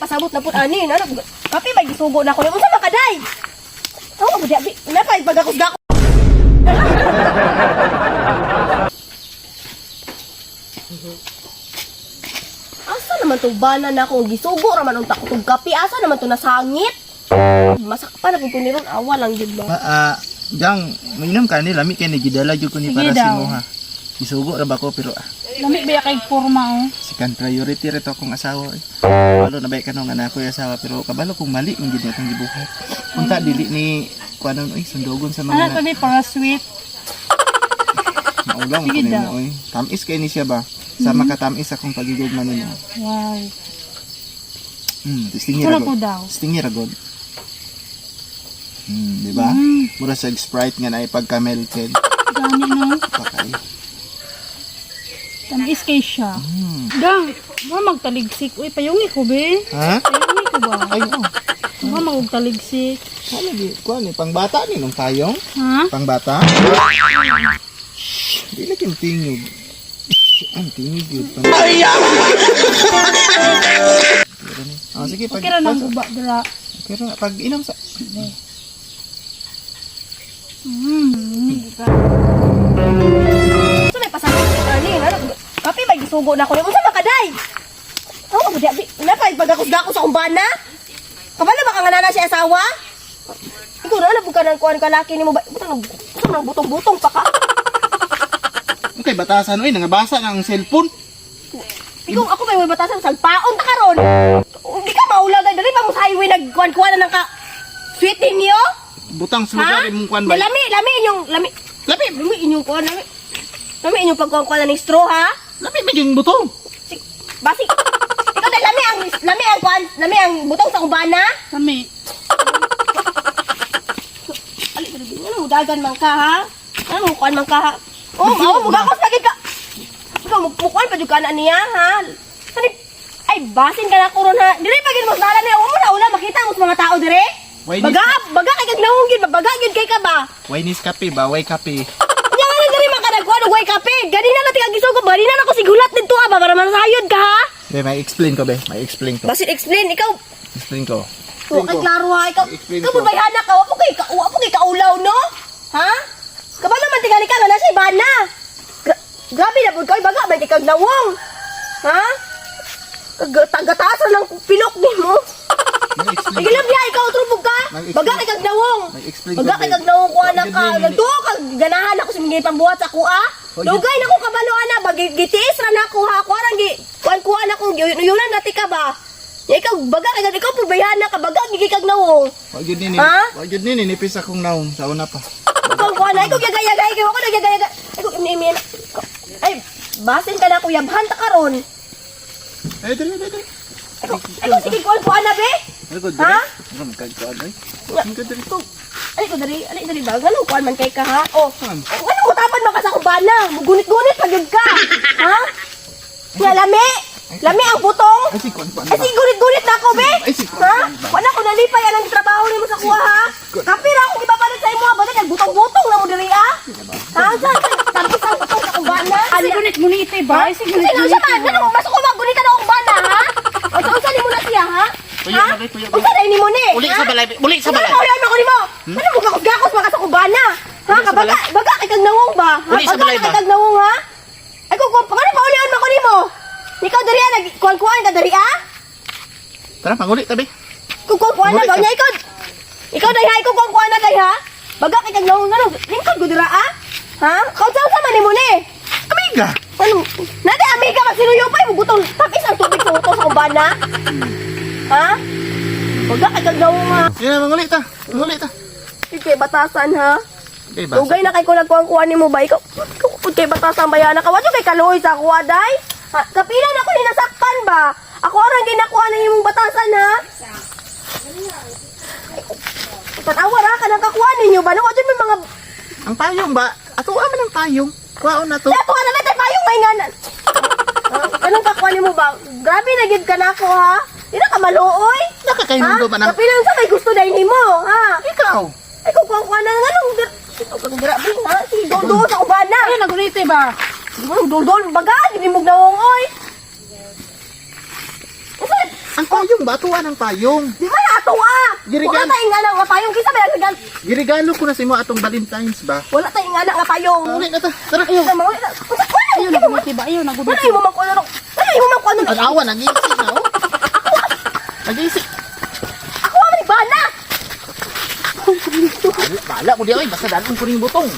pasabot na pud ani na kape may gisugo na ko. Unsa man kaday? Awa mo di na pa pagakos-gakos. Asa naman tong bana na akong gisugo ra man ang takot og kape? Asa naman to nasangit? Masakpan ako kung niron, awa lang jud ba. Ma, Gang, mainom ka ni, lami kay ni gidala jud ko ni Sige para daw. si mo ha. Gisugo ra ba ko pero Lami ba kay forma oh. sikan priority rito akong asawa eh. Kabalo na ba ka nga na ako'y asawa pero kabalo kung mali man gid atong gibuhat. Unta dili ni kuanon oy sundugon sa Ano mga to be para sweet? maulaw Sige ko daw. nimo oy. Tamis kay ni siya ba? Sama ka tamis akong pagigugma nimo. Wow. Stingy Wala ra po god. daw. Stingy ra god. Di ba? Mura sa Sprite nga naay pagka-melted. Gani no. Pakay. Tamis kay siya. Gang, mo magtaligsik. Uy, payungi ko be. Ha? Payungi ko ba? Ay, oh. Mo magtaligsik. Ano di? Kuan ni pangbata ni nung tayong? Ha? Pangbata? Shhh, di lagi yung tingog. Shhh, ang tingog yun. Pang... Ah, sige, pag, Okay ra nang guba dira. Okay ra, pag inom sa... Hindi ka. Unsa may pasabot na ani na kape may gisugo na ko. Unsa man kaday? Awa mo di na pa pagakos-gakos akong bana? Kabalo ba ka nga na siya asawa? Ikaw na alam ka ng kuan ka laki nimo ba? Butang butang ng butong-butong pa ka. Okay, batasan oy, nangabasa na ang cellphone. Ikaw ako may batasan salpaon ta karon. Hindi ka maulag diri pa mo sa highway nagkuan-kuan na ng ka sweet ninyo? Butang sa lugar imong kuan ba? Lami, lami inyong lami. Lami, Lami inyong kuan lami. Lami inyong pagkuan-kuan na ng straw ha? lami maging butong. Si, basi. Ikaw dahil lami ang kuan, lami ang butong sa kubana. Lami. Ali, ano mo dagan man ka ha? Ano mo kuan man ka ha? Oh, aw mo gakos lagi ka. Ikaw mo kuan pa jud ka na niya ha? Sani ay basin ka na ko ron ha. Dire pa gid mo sala niya. Wa mo na ula makita mo sa mga tao dire. Why Baga, baga kay kag naong gid, baga gid kay ka ba? Why nis kape ba? Why kape? Nya nga lang diri man ka nagkuan og way kape. Gani na natin ang gisugo, gani na nako sigulat didto ah, ba para masayod ka ha? Be, may explain ko be. May explain ko. Basin explain ikaw. Explain ko. Wa kay klaro ha, ikaw. Explain Ikaw ko. ba bayhana ka? Wa po kay kaulaw no? Ha? Kabalo man tingali ka nga nasa ibana. Grabe na pud ka, oy, baga man kay kag nawong. Ha? Tagataas ra lang pilok nimo. May explain. Sige lang biya, ikaw trubog ka. Nag-explain. Baga kay kag nawong. Nag-explain ko, Baga kay babe. kag nawong kuha na Wa- ka. yun, yun, Nagtuo ka ganahan ako sa mga pambuhat sa kuha. Wa- yun. Dugay na ko kabalo ana, bagi gitiis ra na ako ha. Kuha ra gi kuan kuha na ko yuyunan na ti ka ba. Ya, ikaw baga kay ikaw pud bayhana ka baga gigi kag nawong. Wa gyud ni. Ha? Wa gyud ni ninipis akong naong sa una pa. Ikaw kuha na, ikaw yagay-yagay, ikaw ako nagyagay-yagay. Ikaw imi Ay, basin ka na kuya, yabhan ta karon. Eh, dali, dali, dali. Ikaw, ikaw sige kuan kuha na be. Ano ko, Ha? Ano magkagkuan ay? Nga. Ano ko dali to? Ali ko dali, ali dali ba? Ngano kuan man kay ka ha? Oh. Saan? Ano mo tapan man ka sa kubana? Mugunit-gunit pa gyud ka. Ha? Nga lami. Lami ang butong. Ay, si kuan kuan. Ay, sige, gunit-gunit na ako, be! Ay, sige. Ha? Wala ko nalipay anang trabaho nimo sa kuha, ha? Kape ra akong ipapalit sa imo, ha? Basta nagbutong-butong na mo diri, ha? Ha? Saan? Tapos ang butong sa kubana? Ay, gunit mo ni itay ba? Ay, Kasi gunit nga mo siya man, ano mo, masok ko magunitan akong bana, ha? O sa unsa nimo na siya, ha? Tuyo Ha? na, be, tuyo, be. Unsa na nimo ni? Uli ha? sa balay, be. Uli sa Ano balay. ba ulian ako nimo? Ano mo gakos-gakos maka sa kubana? Ha? Uli sa Kabaga, balay. baga kay kag nawong ba? Ha? Uli sa Baga balay kay ba? kag nawong, ha? Ay kung paano pa ulian ako nimo? Ikaw diri ah, nagkuan-kuan ka diri ah? Tara, panguli tabi. Kung kuan na Uli ba ka. niya ikaw? Ikaw dai ha, ikaw kuan na dai ha? Baga kay kag nawong ano, lingkod ko dira ah? Ha? Kaunsa unsa man nimo ni? Amiga. Ano? Nade amiga magsinuyo pa mo gutong tapis ang tubig sa utos sa kumbana. Ha? Baga kay kag nawong ha. Yan, manguli ta. Manguli ta. Sige batasan ha. Okay, basa. Dugay na kay ko nagkuan-kuan nimo ba ikaw? Ikaw pud kay batasan bayana ka. Wa kay kaluoy sa kuha day. Ha, kapila na ko ni nasakpan ba? Ako arang ginakuha na imong batasan ha. Tanawa ra ka nang kakuha ninyo ba? Wa may mga Ang payong ba? Ato man ang payong. Kuwaon na to. Dato na lang payong may nga. Anong kakuha nimo ba? Grabe na gid ka nako ha. Di na ka maluoy. Nakakainundo ba ng Kapila sa may gusto dai nimo ha? ikaw? Ay kung kuha na nganong ikaw kang grabe ha. Sige dol sa kubana. Ay, nagunit eh ba? Dol dol baga gid mo nawong oy. Unsa Ang payong ba? Tuwa ng payong. Di ba na ato ah? Girigan. Wala tayong nga nga payong kisa may nagregal. Giregalo ko na sa imo atong Valentine's ba? Wala tayong nga nga payong. Uli na ta. Tara. Ayaw, wala. Wala. Ayaw na gumiti ba? Ayaw na Wala gumiti. yung mamang kuno. Wala yung mamang kuno. Tanawa, nag-iisip na oh. Nag-iisip. Ako ang manibana. Bala ko di ay basta dalon ko ning butong.